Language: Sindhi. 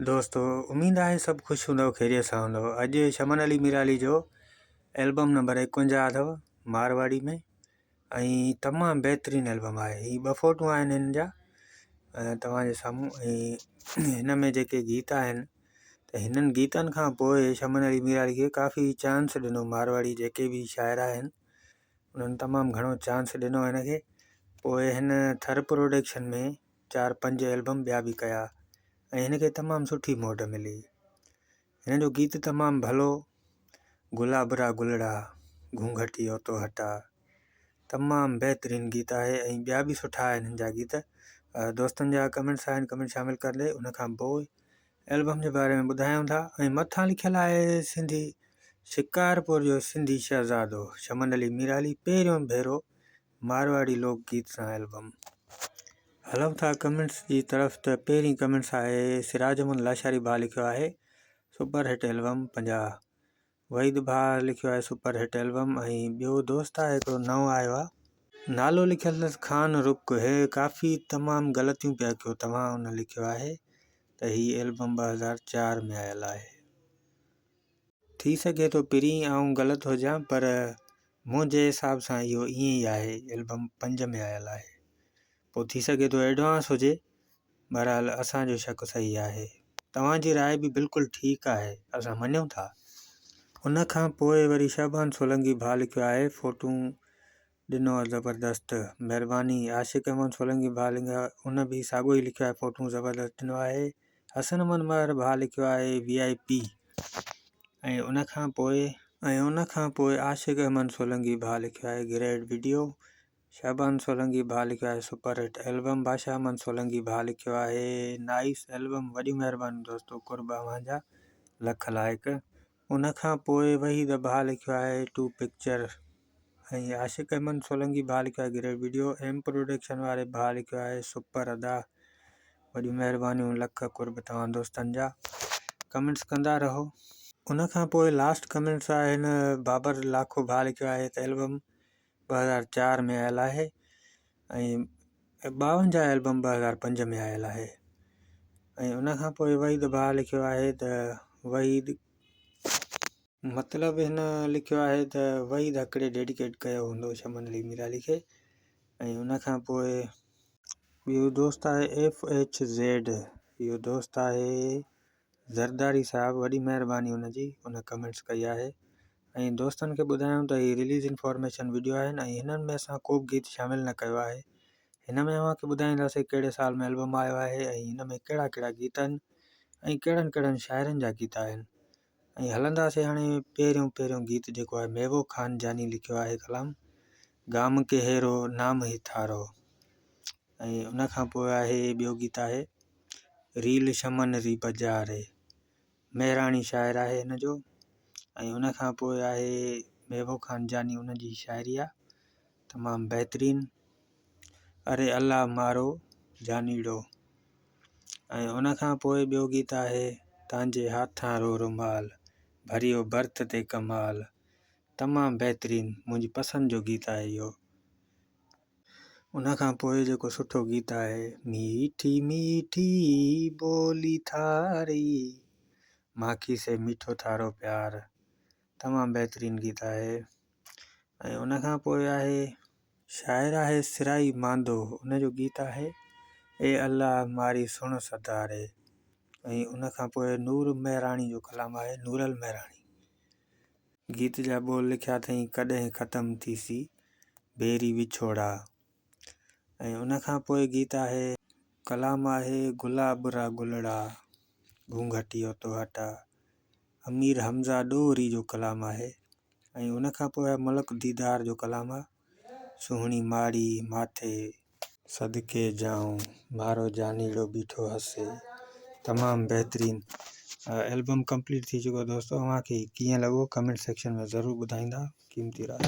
دوستو اميد آهي سڀ خوش هوندؤ خيريت سان هوندؤ اڄ شمن علي ميرالي جو البم نمبر 51 اٿو مارواڙي ۾ ۽ تمام بهترين البم آهي هي ٻه فوٽو آهن هن جا توهان جي سامهون ۽ هن ۾ جيڪي گيت آهن ته هنن گيتن کان پوء شمن علي ميرالي کي ڪافي چانس ڏنو مارواڙي جيڪي به شاعر آهن انهن تمام گهڻو چانس ڏنو هن کي پوء هن ٿر پروڊڪشن ۾ چار پنج البم ٻيا به ڪيا ۽ هن کي تمام سٺي موٽ ملي. هن جو گيت تمام ڀلو گلاب را گلڙا گهونگهٽي اوتو هٽا تمام بهترين گيت آهي ۽ ٻيا به سٺا آهن هن جا گيت دوستن جا ڪمينٽس آهن ڪمينٽ شامل ڪندي ان کان پوء البم جي باري ۾ ٻڌايون ٿا ۽ مٿان لکيل آهي سنڌي شڪارپور جو سنڌي شهزادو شمن علي ميرالي پهريون ڀيرو مارواڙي لوڪ گيت سان البم. هلون ٿا ڪمينٽس جي طرف ته پهرين ڪمينٽس آهي سراج احمد لاشاري ڀاء لکيو آهي سپر هٽ البم 50 وحيد ڀاء لکيو آهي سپر هٽ البم ۽ ٻيو دوست آهي هڪڙو نئون آيو آهي نالو لکيل اٿس خان رڪ هي ڪافي تمام غلطيون پيا ڪيو توهان ان لکيو آهي ته هي البم 2004 ۾ آيل آهي. ٿي سگهي ٿو پرين آئون غلط هجان پر منهنجي حساب سان اهو ائين ئي آهي البم پنج ۾ آيل آهي پوء ٿي سگهي ٿو ايڊوانس هجي بهرحال اسان جو شڪ صحيح آهي توهان جي راء به بلڪل ٺيڪ آهي اسان مڃون ٿا. ان کان پوء وري شعبان سولنگي ڀاء لکيو آهي فوٽون ڏنو زبردست مھرباني عاشق احمد سولنگي ڀاء ان به ساڳيو ئي لکيو آهي فوٽون زبردست ڏنو آهي حسن احمد مهر ڀاء لکيو آهي وي آء پي ۽ ان کان پوء ۽ ان کان پوء عاشق احمد سولنگي ڀاء لکيو آهي گريٽ وڊيو شعبان سولنگي ڀاء لکيو آهي super hit album Badshah Ahmed Solangi ڀاء لکيو آهي نائيس البم وڏيون مهربانيون دوستو قرب اوهان جا لک لائق. ان کان پوء وحيد ڀاء لکيو آهي ٽو پڪچر ۽ عاشق احمد سولنگي ڀاء لکيو آهي گريٽ وڊيو ايم پروڊڪشن واري ڀاء لکيو آهي سپر ادا وڏيون مهربانيون لک قرب توهان دوستن جا ڪمينٽس ڪندا رهو. ان کان پوء لاسٽ ڪمينٽس آهن بابر لاکو ڀاء لکيو آهي ته البم 2004 ۾ آيل آهي ۽ 52 البم 2005 ۾ آيل آهي ۽ ان کان پوء وحيد ڀاء لکيو آهي ته وحيد مطلب هن لکيو آهي ته وحيد هڪڙي ڊيڊيڪيٽ ڪيو هوندو شمن علي ميرالي کي ۽ ان کان پوء ٻيو دوست آهي ايف ايڇ زيڊ اهو دوست آهي زرداري صاحب وڏي مهرباني ان جي ان ڪمينٽس ڪئي آهي ۽ دوستن کي ٻڌايون ته هي رليز انفارميشن وڊيو آهن ۽ هنن ۾ اسان ڪو به گيت شامل نه ڪيو آهي هن ۾ اوهان کي ٻڌائينداسين ڪهڙي سال ۾ البم آيو آهي ۽ هن ۾ ڪهڙا ڪهڙا گيت آهن ۽ ڪهڙن ڪهڙن شاعرن جا گيت آهن ۽ هلنداسين هاڻي پهريون پهريون گيت جيڪو آهي ميوو خان جاني لکيو آهي ڪلام گام ڪي هيرو نام هي ٿارو ۽ ان کان پوء آهي ٻيو گيت آهي ريل شمن ري بجاري مهراڻي شاعر آهي هن جو ۽ ان کان پوء آهي ميوو خان جاني ان جي شاعري آهي تمام بهترين اري الله مارو جانيڙو ۽ ان کان پوء ٻيو گيت آهي تانجي هاٿان رو رومال ڀريو برٿ تي ڪمال تمام بهترين منهنجي پسند جو گيت آهي اهو ان کان پوء جيڪو سٺو گيت آهي ميٺي ميٺي ٻولي ٿاري ماکي سي ميٺو ٿارو پيار تمام بهترين گيت آهي ۽ ان کان پوء آهي شاعر آهي سرائي ماندو ان جو گيت آهي اي الله ماري سڻ سڌاري ۽ ان کان پوء نور مهراڻي جو ڪلام آهي نورل مهراڻي گيت جا ٻول لکيا اٿئي ڪڏهن ختم ٿيسي بيري وڇوڙا ۽ ان کان پوء گيت آهي. ڪلام آهي گلاب را گلڙا گهونگهٽي اوتو هٽا امير حمزه ڏوهري جو ڪلام آهي ۽ ان کان پوء آهي ملڪ ديدار جو ڪلام آهي سهڻي ماڙي ماٿي صدقي جائون مارو جانيڙو بيٺو هسي تمام بهترين البم ڪمپليٽ ٿي چڪو دوستو اوهان کي ڪيئن لڳو ڪمينٽ سيڪشن ۾ ضرور ٻڌائيندا قيمتي راء.